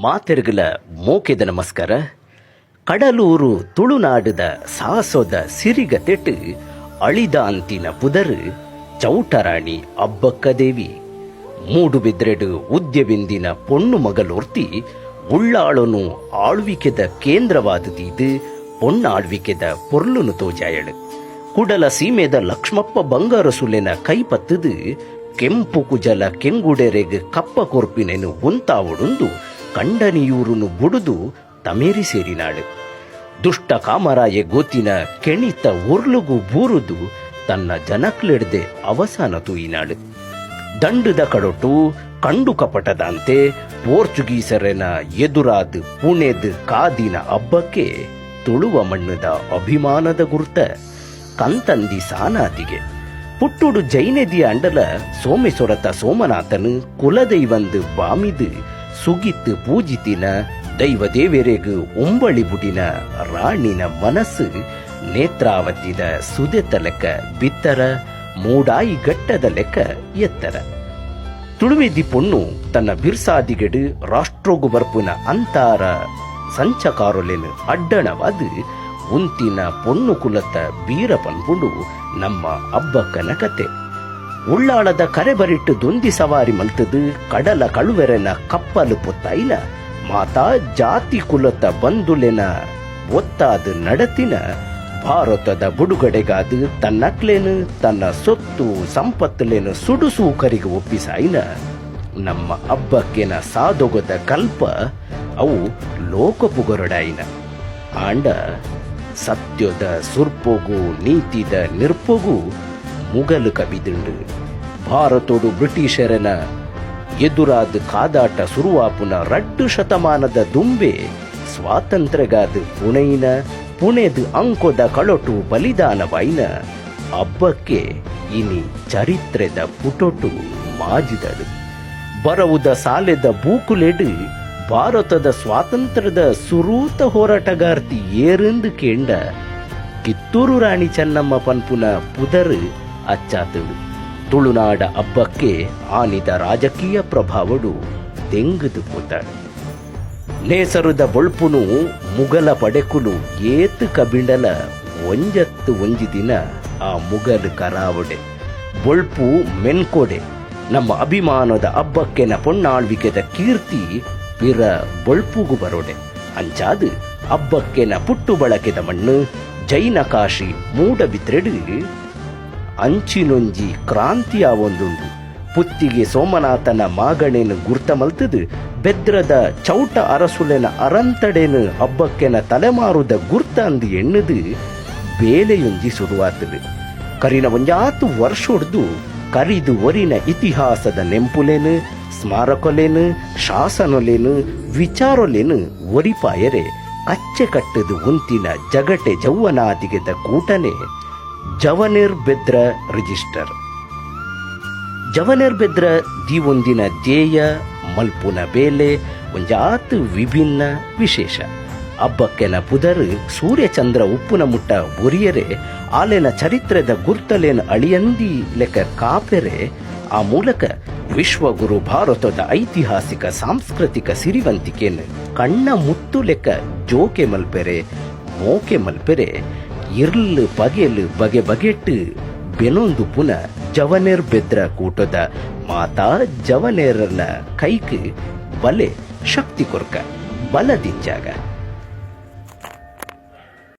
ಮಾತೆರ್ಗಲ ಮೋಕೆದ ನಮಸ್ಕಾರ. ಕಡಲೂರು ತುಳುನಾಡುದ ಸಾಸೊದ ಸಿರಿಗತೆಟ್ ಅಳಿದಾಂತಿನ ಪುದರ್ ಚೌಟರಾಣಿ ಅಬ್ಬಕ್ಕದೇವಿ. ಮೂಡುಬಿದ್ರೆಡು ಉದ್ಯಬಿಂದಿನ ಪೊಣ್ಣು ಮಗಲೋರ್ತಿ ಉಳ್ಳಾಳನು ಆಳ್ವಿಕೆದ ಕೇಂದ್ರವಾದದೀದು ಪೊಣ್ಣಾಳ್ವಿಕೆದ ಪೊರ್ಲುನು ತೋಜಾಯಳು. ಕುಡಲ ಸೀಮೆದ ಲಕ್ಷ್ಮಪ್ಪ ಬಂಗಾರಸುಲೆನ ಕೈಪತ್ತದು ಕೆಂಪು ಕುಜಲ ಕೆಂಗುಡೆರೆಗ್ ಕಪ್ಪ ಕೊರ್ಪಿನೆನು ಉಂತಾವೊಡುಂದು ಕಂಡನಿಯೂರುನು ಬುಡುದು ತಮೇರಿ ಸೇರಿನಾಳು. ದುಷ್ಟ ಕಾಮರಾಯ ಗೋತಿನ ಕೆಣಿತ ಉರ್ಲುಗು ಬೂರುದು ತನ್ನ ಜನಕ್ಲೆಡ್ದೆ ಅವಸಾನ ತೂಯಿನಾಳು. ದಂಡದ ಕಡೊಟು ಕಂಡು ಕಪಟದಂತೆ ಪೋರ್ಚುಗೀಸರೆನ ಎದುರಾದ ಪುಣೆದ್ ಕಾದಿನ ಹಬ್ಬಕ್ಕೆ ತುಳುವ ಮಣ್ಣದ ಅಭಿಮಾನದ ಗುರ್ತ ಕಂತಂದಿ ಸಾನಾದಿಗೆ. ಪುಟ್ಟುಡು ಜೈನೆದಿಯ ಅಂಡಲ ಸೋಮೇಶ್ವರತ ಸೋಮನಾಥನು ಕುಲದೈವಂದು ಬಾಮಿದು ಸುಗಿತ್ತು ಪೂಜಿತಿನ ದೈವ ದೇವೆರೆಗು ಉಂಬಳಿ ಬುಡಿನ ರಾಣಿನ ಮನಸ್ಸು ನೇತ್ರಾವತಿದ ಸುದೆತ ಲೆಕ್ಕ ಬಿತ್ತರ, ಮೂಡಾಯಿ ಗಟ್ಟದ ಲೆಕ್ಕ ಎತ್ತರ. ತುಳುವೆದಿ ಪೊಣ್ಣು ತನ್ನ ಬಿರ್ಸಾದಿಗೆಡು ರಾಷ್ಟ್ರೋಗು ಬರ್ಪುನ ಅಂತಾರ ಸಂಚಕಾರೊಲೆನು ಅಡ್ಡಣವಾದ ಉಂತಿನ ಪೊಣ್ಣು ಕುಲತ ಬೀರ ಪನ್ಪುಂಡು ನಮ್ಮ ಅಬ್ಬಕ್ಕನ ಕತೆ. ಉಳ್ಳಾಳದ ಕರೆಬರಿಟ್ಟು ದೊಂದಿ ಸವಾರಿ ಮಲ್ತದು ಕಡಲ ಕಳುವೆರೆನ ಕಪ್ಪಲು ಪೊತ್ತಾಯಿನ ಮಾತಾ ಜಾತಿ ಕುಲತ ಬಂಧುಲೆನ ಒತ್ತಾದ ನಡತಿನ ಭಾರತದ ಬುಡುಗಡೆಗಾದ ತನ್ನಕ್ಲೇನು ತನ್ನ ಸೊತ್ತು ಸಂಪತ್ತುಲೇನು ಸುಡುಸೂಕರಿಗೆ ಒಪ್ಪಿಸಾಯಿನ ನಮ್ಮ ಅಬ್ಬಕ್ಕೆನ ಸಾದೊಗದ ಕಲ್ಪ ಅವು ಲೋಕಪುಗರಡಾಯಿನ. ಆಂಡ ಸತ್ಯದ ಸುರ್ಪೊಗು ನೀತಿದ ನಿರ್ಪೊಗು ಮುಗಲು ಕಬಿದುಂಡು. ಭಾರತೋಡು ಬ್ರಿಟಿಷರನ ಎದುರಾದ ಕಾದಾಟ ಸುರುವಾಪುನ ರಡ್ಡು ಶತಮಾನದ ದುಂಬೆ ಸ್ವಾತಂತ್ರ್ಯಗಾದ ಪುಣೆಯಿನ ಪುಣೆದು ಅಂಕೊದ ಕಳೊಟು ಬಲಿದಾನವಾಯಿನ ಹಬ್ಬಕ್ಕೆ ಇನಿ ಚರಿತ್ರೆದ ಪುಟೊಟು ಮಾಜಿದಳು. ಬರವುದ ಸಾಲೆದ ಬೂಕುಲೆಡು ಭಾರತದ ಸ್ವಾತಂತ್ರ್ಯದ ಸುರೂತ ಹೋರಾಟಗಾರ್ತಿ ಏರಿಂದು ಕೇಂಡ ಕಿತ್ತೂರು ರಾಣಿ ಚೆನ್ನಮ್ಮ ಪನ್ಪುನ ಪುದರು ಅಚ್ಚಾತುಡು. ತುಳುನಾಡ ಹಬ್ಬಕ್ಕೆ ಆನಿದ ರಾಜಕೀಯ ಪ್ರಭಾವಡು ದೆಂಗುದು ಪೋತಾడు. ನೇಸರುದ ಬೊಳ್ಪುನು ಮುಗಲ ಪಡೆಕುಲು ಏತು ಕಬಿಂಡಲ ಒಂಜತ್ತು ಒಂಜಿ ದಿನ ಆ ಮುಗಲ್ ಕರಾವಡೆ, ಬೊಳ್ಪು ಮೆನ್ಕೋಡೆ. ನಮ್ಮ ಅಭಿಮಾನದ ಹಬ್ಬಕ್ಕೆನ ಪೊಣ್ಣಾಳ್ವಿಕೆದ ಕೀರ್ತಿ ಪಿರ ಬೊಳ್ಪುಗು ಬರೋಡೆ. ಅಂಚಾದು ಹಬ್ಬಕ್ಕೆನ ಪುಟ್ಟು ಬಳಕೆದ ಮಣ್ಣು ಜೈನ ಕಾಶಿ ಮೂಡಬಿದ್ರೆಡು ಅಂಚಿನೊಂಜಿ ಕ್ರಾಂತಿಯ ಒಂದುಂಡು. ಪುತ್ತಿಗೆ ಸೋಮನಾಥನ ಮಾಗಣೆನು ಗುರ್ತ ಮಲ್ತದು ಬೆದ್ರದ ಚೌಟ ಅರಸುಲೆನ ಅರಂತಡೆನು ಹಬ್ಬಕ್ಕೆನ ತಲೆಮಾರುದ ಗುರ್ತ ಅಂದು ಎಣ್ಣದು ಬೇಲೆಯೊಂಜಿ ಸುರುವಾತದು. ಕರಿನ ಒಂಜಾತು ವರ್ಷೊಡ್ದು ಕರಿದು ಒರಿನ ಇತಿಹಾಸದ ನೆಂಪುಲೇನು, ಸ್ಮಾರಕೊಲೇನು, ಶಾಸನೊಲೇನು, ವಿಚಾರೊಲೇನು ಒರಿಪಾಯರೆ ಕಚ್ಚೆ ಕಟ್ಟದು ಉಂತಿನ ಜಗಟೆ ಜೌವನಾದಿಗೆದ ಕೂಟನೆ ಜವನಿರ್ ಬೆದ್ರ ರಿಜಿಸ್ಟರ್. ಜವನೆರ್ ಬೆದ್ರ ದೀವೊಂದಿನ ಧ್ಯೇಯ ಮಲ್ಪುನ ಬೇಲೆ ಒಂಜಾತ್ ವಿಭಿನ್ನ ವಿಶೇಷ. ಹಬ್ಬಕ್ಕೆನ ಪುದರ್ ಸೂರ್ಯಚಂದ್ರ ಉಪ್ಪುನ ಮುಟ್ಟ ಒರಿಯರೆ, ಆಲೆನ ಚರಿತ್ರೆದ ಗುರ್ತಲೇನ ಅಳಿಯಂದಿ ಲೆಕ್ಕ ಕಾಪೆರೆ, ಆ ಮೂಲಕ ವಿಶ್ವಗುರು ಭಾರತದ ಐತಿಹಾಸಿಕ ಸಾಂಸ್ಕೃತಿಕ ಸಿರಿವಂತಿಕೆಯನ್ನು ಕಣ್ಣ ಮುತ್ತು ಲೆಕ್ಕ ಜೋಕೆ ಮಲ್ಪೆರೆ, ಮೋಕೆ ಮಲ್ಪೆರೆ ಇರ್ಲು ಪಗೆಲು ಬಗೆ ಬಗೆಟ್ಟು ಬೆನೊಂದು ಪುನ ಜವನೆರ್ ಬೆದ್ರ ಕೂಟದ ಮಾತಾ ಜವನೇರನ ಕೈಕ್ ಬಲೆ ಶಕ್ತಿ ಕೊರ್ಕ ಬಲದಿಂಜಾಗ.